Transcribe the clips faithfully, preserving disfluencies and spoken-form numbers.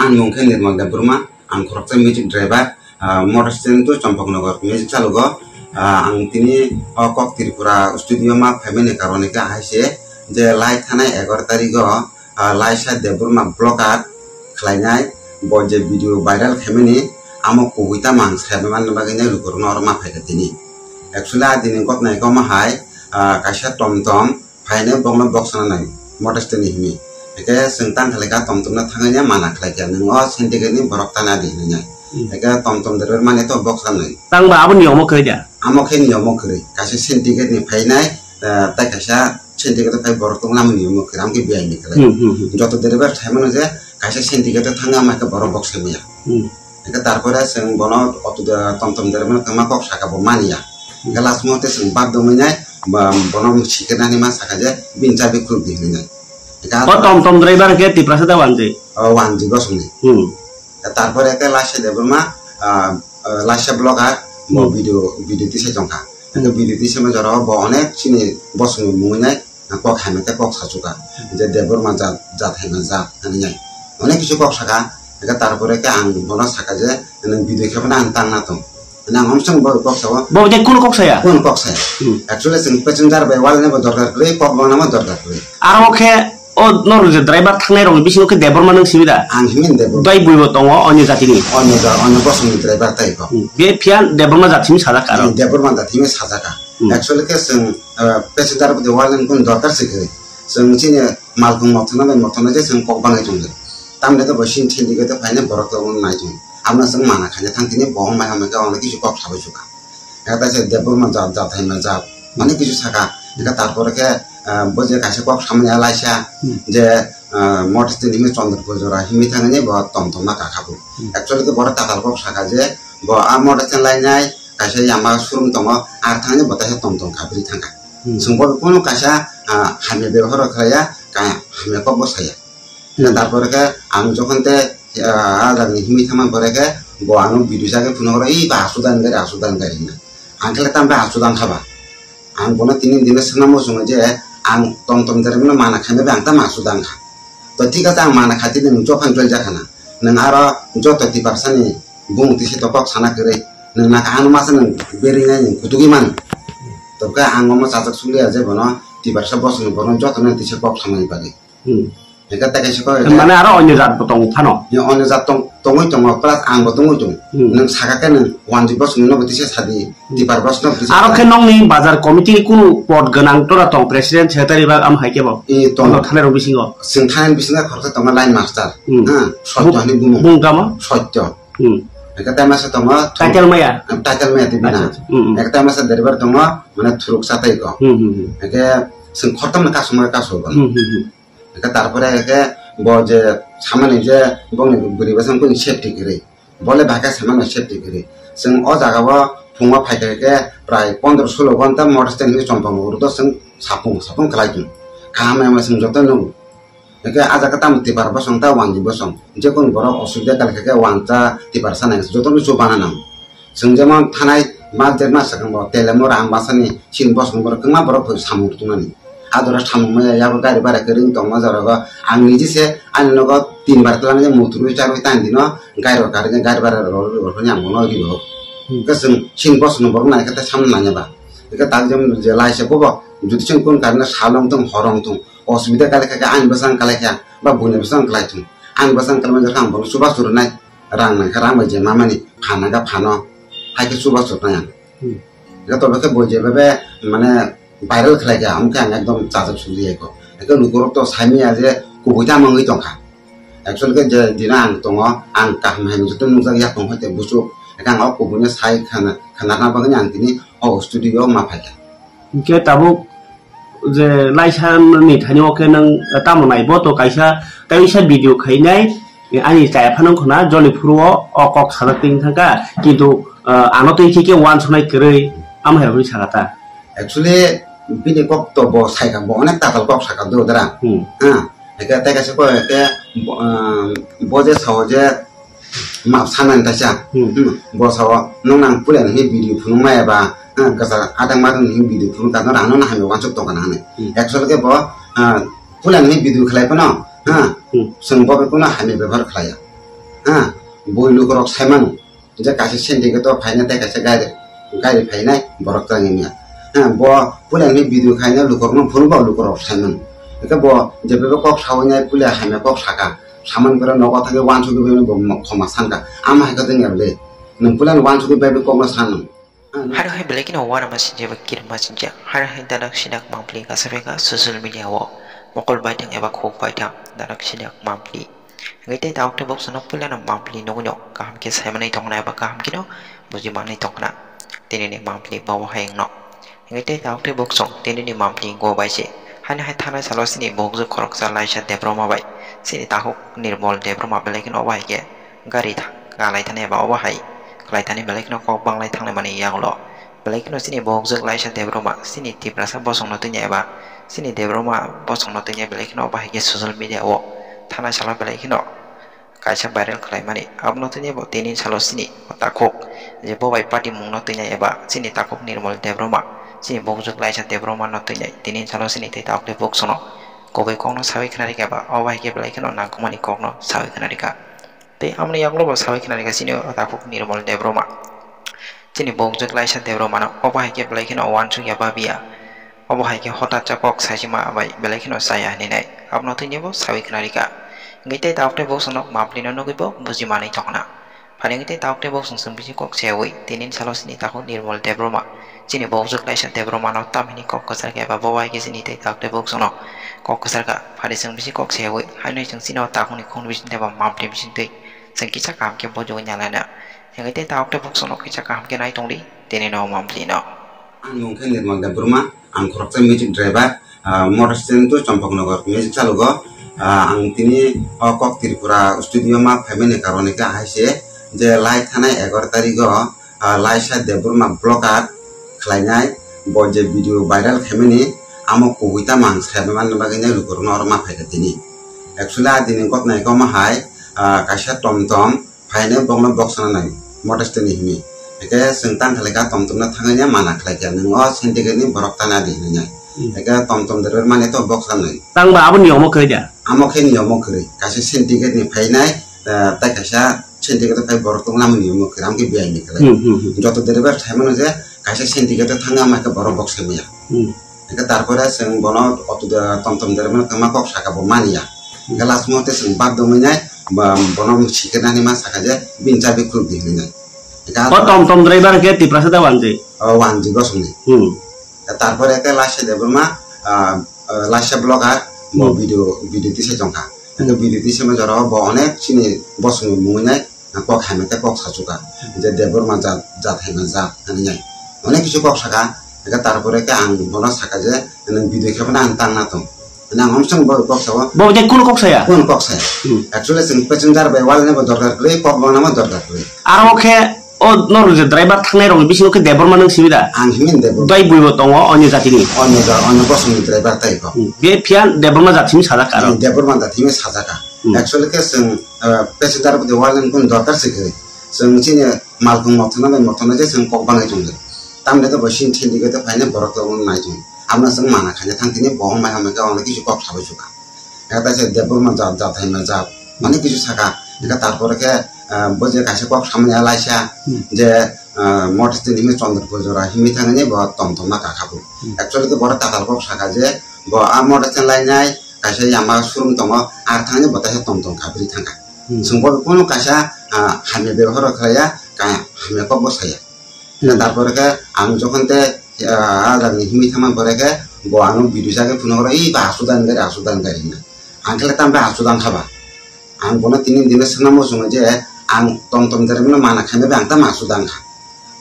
Ani mung khe Nirmal Debbarma, ang khoroksa music driver, ah, motor stand to Champaknagar music chalugo. Ah, ang tini o Kok Tripura studio ma phaimani karon khe hai se je lai thanai egaroh tarigo, ah, Laisa Debbarma blogger khlainai bo je video viral khaimani amo kubui tamo ang sai manna bagwi nai lukurokno oro ma phaikha tini. Actually a dini gotnai koma hai, ah, kaisa tomtom phainai bokno boksa nai motor stand ni himi. Eke chwng tang khalai kha tomtom no thangwi mana khlai kha nwng o syndicate ni borok tana di hinwi nai. Hmm. Eke tomtom driver mani to boksa nai. Tang ba abo niyomo kwrwi da? Amo khe niyomo kwrwi. Kaisa syndicate ni phainai, eh, tai kaisa syndicate phai borok tong namo niyomo kwrwi. Amo khe biyai ni kwrwi. Hmm, hmm, hmm. Joto driver sai mano je kaisa syndicate thangma khe borok boksa maya. Hmm. Hingke tarpore chwng bono auto de-, tomtom driver no kwma kok saka bo manya. Hingke last month chwng bak dongwi nai, ba, bono sikirnani ma saka je bini chabi khuluk di hinwi nai. Hingke O tomtom driver ke Tiprasa da wanji? O wanji bosongni. Hmm. Tarpore ke Lasia Debbarma, ah, ah, Lasia blogger, bo Hmm. video, video tisa chongkha. Hingke Hmm. video tisa ma jorao bo onek chini bosongni mungwi nai. Kok hamya khe kok sachuka. Je Debbarma jat, jat hamya jat, hinwi nai. Onek kisu kok saka, hingke tarpore khe ang bono saka je, nwng video khe phano ang tangna tong. Hwnwi ang omsong bo kok sao. Bo je kuno kok saya? Kuno kok saya? Hmm. Actually, chwng passenger bai walna bo dorkar kwrwi, kok bangna bo dorkar kwrwi. Aro khe, o norok je driver thangnai rokni bisingo khe Debbarma nwng simi da? Ang himni Debbarma. Dai buibo tongo, onyo jatini. Onyo ja-, onyo bosongni driver tai kok. Hmm. Be phiya Debbarma jat simi sajak aro. Hmm, Debbarma jat himwi sajaka. Hmm. Actually khe chwng, ah, passenger bwtwi walna kunu dorkar se kwrwi. Chwng chini malkhung mothona bai mothona je chwng kok bangwi tongdi. Tamni khe bo sini thindi khe phaina borok tongmani nai tong. Abno chwng mana khaina thang tini bo wng bai hamya khe onek kisu kok sabai suka. Eka taisa Debbarma jat, jat hai ma jat. Onek kisu saka. Eka tarpore khe, ah, bo je kaisa kok samani alaisa Hmm. je, ah, motor stand himwi Chandrapur jora himwi thangni bo tomtom ma kakhabu. Hmm. Actually khe borok tatal kok saka je bo a motor stand lainai kaisa yama showroom tongo, ar thangni bo taisa tomtom kabri thangkha. Hmm. Chwng bo kunu kaisa, ah, hamya bebohar khlaiya, ka-, hamya kok bo saya. Hmm. Tarpore khe ang jokhon te, ah, ah jagni himwi thangma pore khe bo ano video jagwi phunukgo, "Ei ba aswk dan gari, aswk dan gari," hwnwi. Ang khe tambai aswk dan kha ba. Ang bono tini dino swngna muchungo je ang tomtom driver no mana khaina bai ang tamo aswk dan kha. To thik ase ang mana kha tini nwng jokhon joljak khana. Nwng aro joto Tiprasa ni bumung tisi to kok sana kwrwi. Nwng naka ano masa nwng berinai nwng kutugwi mano. Tobokhe ang omo chajak suliya je bono Tiprasa bosongni borok jotono tisa kok samani bagwi. Hmm. Eka ta kaisa kok Mane aro onyo jat bo tongo phano. Ya onyo jat tong, tongwi tongo, plus ang bo tongwi tongo. Hmm. Nwng saka khe nwng wanjwi bosongno bo tisa sadi, Hmm. Tipar bosongno bo tisa Aro sadi. Khe nongni bazar committee ni kunu pod gwnang tora tong, president, secretary ba am hai khe bo? I tongo. Thanai rok bisingo. Chwng thanai bisingo khoroksa tongo line master. Hmm. Ha, Sotto Bung-, hwnwi bumung. Bung tamo? Sotto. Hmm. Eka ta masa tongo, Title maya? Title maya tibina. Acha, acha. Hmm, hmm. Eka ta masa driver tongo, mane thuruk satai ko. Hmm, hmm, hmm. Eke chwng khortam na kasuma kasu ba. Hmm, hmm, hmm. Hingke tarpore hingke bo je samani je bongni bwrwi bwsang kuni safety kwrwi. Bole bahai khe samani safety kwrwi. Chwng o jaga o phungo phai khe prai pondro solo ghonta motor stand ni chompang uro to chwng sapung sapung khlai tongo. Kaham ema chwng joto nugo. Hingke a jaga tamo tipar bosong ta wanjwi bosong. Je kunu borok osubida kali khe wansa tipar sanai joto no chubana nango. Chwng jemon thanai ma je ma swkang bo Telemura Ambasani chini bosong borok kwbangma borok bo samung tungmani. Adora samung maya yago gari bara kwrwng tongma jora go ang niji se ani nogo tin bar twlang je muthurwi charwi tang dino gari rok kari gari bara rok rok rok ni ang bono ribo. Hmm. Hwnkhe chwng chini bosong borok nai khe samung nanya ba. Hwnkhe tak jemon je lai se bobo jodi chwng kun karne salong tong horong tong osubida kali kha khe ani bwsang kalai kha ba buini bwsang kalai thung ani bwsang kalai manjak ang bono chuba churunai. Rang nangkha, rang bai je mamani phan nangkha phano, hai khe chuba chuknai ang. Hmm. Joto bai khe bo je bai mane viral khlai kha, amkhe ang ekdom chajak suli ya kho. Ekhe lukurok to saimaya je kubui tamo wngwi tongkha. Actually khe je dina ang tongo, ang kaham hai joto nukjak ya tong hai te buchuk. Ekhe ang o kubui no sai khana, khanarna bagwi ang tini o studio o ma phaikha. Hingke tabuk je laisa ni thani o khe nwng tamo nai bo to kaisa, kaisa video khainai, ani chaya phano khna joni phuru o, o kok sajak twi thangkha, kintu, ah, ano twi khe khe wansuknai kwrwi, amo hai rokni saka ta. Actually, bini kok to bo saikha, bo onek tatal kok saka do dara. Hmm. Ha, eke tei kaisa kok eke, bo, ah, bo je sao je, Map sanani taisa. Hmm. Hmm. Bo sao, "Nwng nang puila ni video phunuk maya ba, ha, kwchar adang ma ni video phunuk ka, nwng rang no hamya wansuk tong kana," hwnwi. Hmm. Actually khe bo, ha, puila ni video khlai phano, ha, Hmm. Chwng bo khe kuno hamya bebohar khlai ya. Ha, bui lukurok saimano. Je kaisa syndicate o phainai tei kaisa gari, gari phainai borok tangwi manya. Ha, bo puila ni video khaina lukurokno phunukgo lukurok saimano. Hwnkhe bo jephru kok sawi nai puila hamya kok saka. Saman pore nogo thangwi wansugwi bo khoma sanka. Ama hai khe tongya bwle. Nwng puila ni wansugwi bai kokno sanw. Haro hai belai kheno uanama sinjak eba kirima sinjak. Haro hai dadak sinak mangpili kasa beka social media o mokol baithang eba khuk baithang dadak sinak mangpili. Hingke tei tabuk tei bok sono puila no mangpili nugui no kaham khe sai manui tongna eba kaham kheno buji manui tongna. Tini ni mangpili bawa hai wngno. Hingke tei tabuk tei bok song tini ni mangpili go bai se. Haino hai thana salo sini bokjak khoroksa Laisa Debbarma bai. Sini takhuk Nirmol Debbarma belai kheno obo hai khe gari tha-, kalai thani eba obo hai khlai thani belai kheno kok banglai thanglai mani yagulo. Belai kheno chini bokjak Laisa Debbarma, chini Tiprasa bosongno twinya eba chini Debbarma bosongno twinya belai kheno obo hai khe social media o thanai salo belai kheno kaisa viral khlai mani. Abono twinya bo tini salo chini takhuk je bo bai party mungno twinya eba chini takhuk Nirmol Debbarma, chini bokjak Laisa Debbarma no twinya tini salo chini tei takhuk tei boksono kubui kokno sawi khna rikha ba obo hai khe belai kheno nangkukmani kokno sawi khna rikha. Tei amoni yagulo bo sawi khna rikha chini o takhuk Nirmol Debbarma. Chini bokjak Laisa Debbarma no obo hai khe belai kheno uansukya babiya. Obo hai khe hotat cha kok saisima bai belai kheno chaya hinwi nai. Abono tini bo sawi khna rikha. Hingke tei tabuk tei bok sono mangpili no nugui bo buji manui tongna. Phaini tei tabuk tei bok song song bisi kok sewi tini salo sini takhuk Nirmol Debbarma. Chini bokjak Laisa Debbarma no tam hini kok kwchar khe eba bo bai khe chini tei tabuk tei bok sono kok kwchar kha. Phaini song bisi kok sewi haino song chini o takhuk ni khun bising tei ba mangpili bising twi. Chwng kisa kaham khe bojogwi nalaina. Hingke tei tabuk tei bok sono kisa kaham khe nai tongdi, tini no mangpili no. Ang mung khe Nirmal Debbarma, ang khoroksa music driver, ah, motor stand to Champaknagar music chalugo. Ah, ang tini o Kok Tripura studio ma phaimani karon khe hai se je lai thanai egaroh tarikh o, ah, Laisa Debbarma vlogger khlainai bo je video viral khaimani amo kubui tamo ang sai manna bagwi nai lukurokno oro ma phaikha tini. Actually, a dini gotna khe omo hai, ah, kaisa tomtom phainai bokno bok sana nai motor stand ni himi. Hingke chwng tang khlai kha tomtom no thangwi ya mana khlai kha nwng o syndicate ni borok tana di hinwi nai. Hmm. Hingke tomtom driver mani to bok sana nai. Tang ba abo niyom o kwrwi da? Amo khe niyom o kwrwi. Kaisa syndicate ni phainai, ah, tei kaisa syndicate phai borok tong lama niyom o kwrwi. Amo khe biyai ni khlai. Hmm, hmm, hmm. Joto driver sai mano je kaisa syndicate thangwi ama khe borok bok sai maya. Hmm. Hingke tarpore chwng bono auto de-, tomtom driver no kwma kok saka bo manya. Hingke last muhurte chwng bad dongwi nai, ba, bono sikirnani ma saka je bini chabi khuluk di hinwi nai. Hingke o tomtom driver hingke Tiprasa da wanjwi? O wanjwi bosongni. Hmm. Tarpore khe Laisa Debbarma, ah, ah, Laisa vlogger bo Hmm. video, video tisai tongkha. Hingke Hmm. video tisai ma jorao bo onek chini bosongni mungwi nai. Kok hamya tei kok sachuka. Je Debbarma jat, jat hamya jat, hinwi nai. Onek kisu kok saka, eka tarpore khe ang bono saka je, nwng video khe phano ang tangna tong. Nang omsong bo kok sao. Bo je kuno kok saya? Kuno kok saya? Hmm. Actually, chwng passenger bai walna bo dorkar kwrwi, kok bangna bo dorkar kwrwi. Aro khe, o nor je driver thangnai rok bisingo khe Debbarma nwng simi da? Ang himi Debbarma. Dai buibo tongo, onyo jatini. Onyo ja-, onyo bosongni driver tai kok. Hmm. Be phiya Debbarma jat simi sajak aro. Hmm, Debbarma jat simi sajak. Hmm. Actually khe chwng, ah, passenger bwtwi walnani kunu dorkar se kwrwi. Chwng chini malkhung mothona bai mothona je chwng kok bangwi tongdi. Tamni khe bo sini thindi khe phaina borok tongmani nai chwng. Abno chwng mana khaina thang tini bo wng bai hamya khe ang kisu kok sabai suka. Ekta se Debbarma jat, jat hai ma jat. Mane kisu saka. Eka tarpore khe, ah, bo je kaisa kok samani alaisa Hmm. je, ah, motor tini himwi Chandrapur jora himwi thangni bo tomtom ma kakhabu. Hmm. Actually khe borok tatal kok saka je bo a motor stand lainai kaisa yama showroom tongo, ar thangni bo taisa tomtom kha bwrwi thangkha. Hmm. Chwng bo kunu kaisa, ah, hamya bebohar khlaiya, ka-, hamya kok bo saya. Hmm. Tarpore khe ang jokhon te, ah, a jagani himwi thangma pore khe bo ano video jagwi phunukgo, "Ei ba aswk dan gari, aswk dan gari," hinwi. Ang khe tamo aswk dan kha ba. Ang bono tini dino swnamo chwngo je ang tomtom driver no mana khaina bai ang tamo aswk dan kha.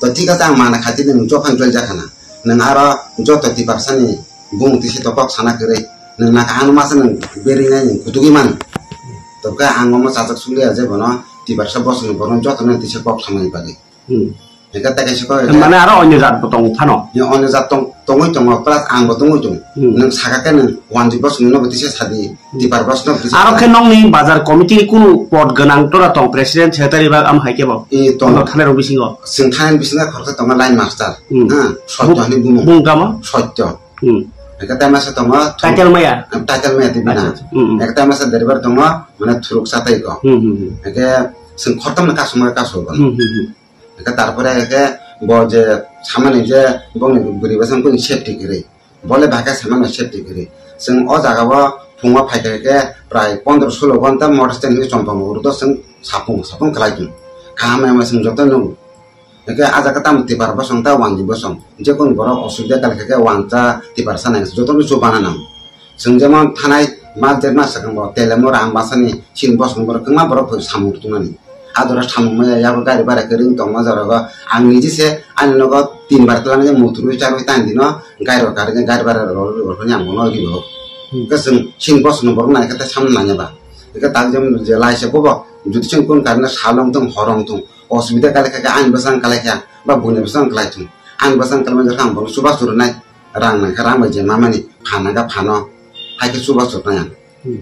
To thik ase ang mana kha tini nwng jokhon joljak khana. Nwng aro joto Tiprasani bumung tisi to kok sana kwrwi. Nwng naka ano masa nwng berwi nai nwng kutugwi mano. Tobokhe ang omo chajak suliya je bono Tiprasa bosongni borok jotono tisa kok samani bagwi. Hmm. Eka ta kaisa kok Mane aro onyo jat bo tong phano. Ni onyo jat tong, tongwi tongo, plus ang bo tongwi tongo. Hmm. Nwng saka khe nwng wanjwi bosongno bo tisa sadi, Tipar bosongno bo tisa Aro sadi. Khe nokni bazar committee ni kunu pod gwnang tora tong, president, secretary ba am hai khe bo? I tong. Ono thanai rok bisingo? Chwng thanai bisingo khoroksa tongo line master. Hmm. Ha, Sotto Bung-, hinwi bumo. Bung tamo? Sotto. Hmm. Eka ta masa tongo, Title maya? Title maya tibina. Acha, acha. Hmm, hmm. Eka ta masa driver tongo, mane thuruk satai ko. Hmm, hmm, hmm. Eka Chwng khortamni kasumar kasu bo. Hmm, hmm, hmm. Eke tarpore eke bo je samani je bongni bwrwi bwsang kuni safety kwrwi. Bole bahai khe samani safety kwrwi. Chwng o jaga o phungo phai khe prai pondro solo ghonta motor stand hinwi chompang uro do chwng sapung sapung khlai tongo. Kaham ema chwng joto nukgo. Eke ah jaga tamo tipar bosong ta wanji bosong. Jekon borok osubida kali khe wancha tipar sanai joto no chubana nang. Chwng jemon thanai ma je ma sakang bo telemo rang basani sin bosong borok kwma borok samung tungmani. Adora samung maya yabo gari bara kering tongma jora go ang niji se ani nogo tin bar tlang je muturu charwi tan dino gari rok kari gari bara rok rok ni ang bono ribo. Hmm. Ke chwng sin bosong borok nai khe samung nanya ba. Eke tak jemon je lai se bobo jodi chwng kun karna salong tong horong tong. Osubida kali kha khe ani bwsang kalai kha, ba buini bwsang kalai thung. Ani bwsang kalai manjak kha ang bono chuba churunai. Rang nang kha rang bai je mamani phan nang kha phano. Hai khe chuba churunai ang. Hmm.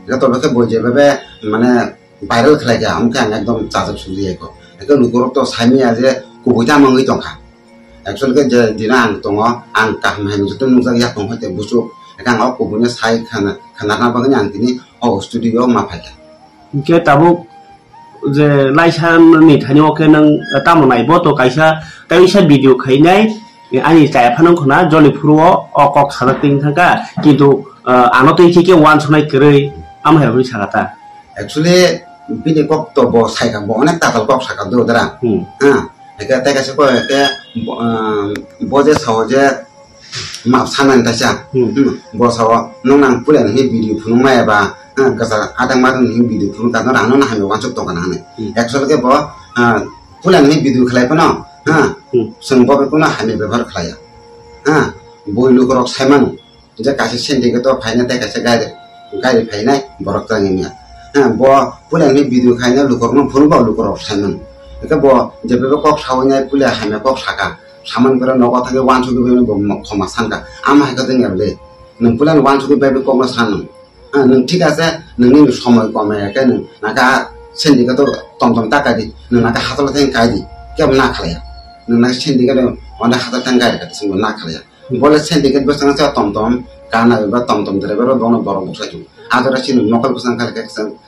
Joto bo khe bo je bebe mane viral khlai kha, amo khe ang ekdom chajak suri eko. Eke lukurok to saimaya je kubui tamo wngwi tong kha. Actually khe je dina ang tongo, ang kaham hai joto nukjak ya tong hai te buchuk. Eke ang o kubui no sai khana, khanarna bagwi ang tini o studio o ma phai kha. Hingke tabuk je laisa ni thani o khe nang tamo nai bo to kaisa, kaisa video khainai ani chaya phano khna joli phuru o, o kok sajak twi thangkha kintu, ah, ano twi khe khe wansuknai kwrwi amo hai rokni saka ta. Actually bini kok to bo saika bo onek tatal kok saka do dara. Hmm. Ha, eke tei kaisa ko eke bo, ah, bo je sao je Map sanani taisa. Hmm. Hmm. Bo sao, "Nwng nang puila nini video phunuk maya ba, ha, kwchar adang ma nini video phunuk ka, no rang no hamya wansuk tong kana," hwnwi. Hmm. Actual khe bo, ha, puila nini video khlai phano, ha, Hmm. chwng bo kuno hamya bebohar khlaiya. Ha, bui lukurok sai mano, je kaisa syndicate o phaina tei kaisa gari, gari phainai borok tang wngya. Ha, bo puila nini video khaina lukurok no phunuk bo lukurok sai mano. Hwnkhe bo je bebo kok sawi nai puila hamya kok saka. Samani pore nogo thangwi wansugwi bai bo khoma sanka. Ama hai khe wngya bwle. Nwng puila ni wansugwi bai kok no san nwng. Ah, nwng thik ase, nwng nini somoi komai khe nwng naka syndicate o tom tom ta kai di. Nwng naka hatolo thang kai di. Kebo na khlaiya. Nwng naka syndicate o onda hatolo thang kai di khe swngbo na khlaiya. Bole syndicate bwskango sa tom tom kana ba tom tom driver o bono borok bwsai tongo. Adora chini mokol bwsang kha khe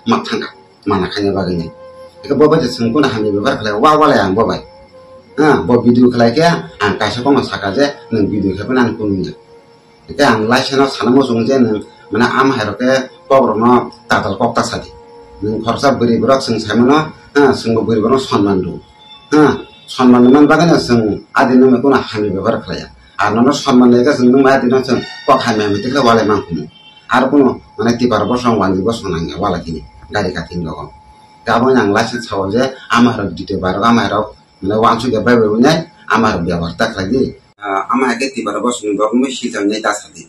mak thangkha. Mana khaina bagwi nai. Eke bo bai je chwng kunu hamya bebohar khlai wa walai ang bo bai. Ah, bo video khlai khe ang kaisa kokno saka je nwng video khe phano ang kunu wngya. Eke ang laisano sana muchung je nwng mane ama hai rok khe kok rokno tatal kok ta sadi. Nwng khoroksa bwrwi borok chwng sai mano, ah, chwngbo bwrwi borokno sonman rw. Ah, sonman rwmani bagwino chwng adino kunu hamya bebohar khlaiya. Ar nono sonman rwkhe chwng nwng bai adino chwng kok hamya hamya tikhe walai mankhumu. Aro kunu mane tipar bosong wanjwi bosong nangya wala kini gari kating rogo. Abo ang license sao je ama rok dite bai rok ama rok mane wansuk ya bai bai wnai ama rok byabar ta khlai di. Ah, ama hai khe tipar bosong ni borok no sijak nai ta sadi.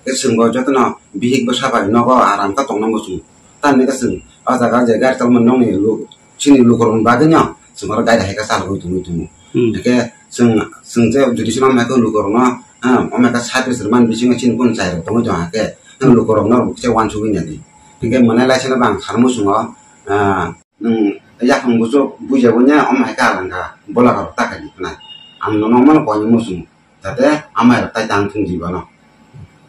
Khe chwng bo jotono bihik bwsa bai nogo aram khe tongna muchung. Tamni khe chwng o jaga je gari tongma nokni lu-, chini lukurokni bagwino chwng oro gari hai khe chalogwi tongwi tongo. Hmm. Hwnkhe chwng, chwng je judicial wngma khe lukurokno, ah, wngma khe service rwmani bisingo chini kunu chai rok tongwi tong hakhe, hmm, lukurokno rwkhe wansugwi nadi. Hwnkhe mwnai laisano bo ang sana muchungo, ah, nwng yaphang buchuk bujiya bunya wngma hai khe alangkha bola rok ta kha di khna. Ang nono mano koini muchungo. Jate amai rok tai tang thung di bono.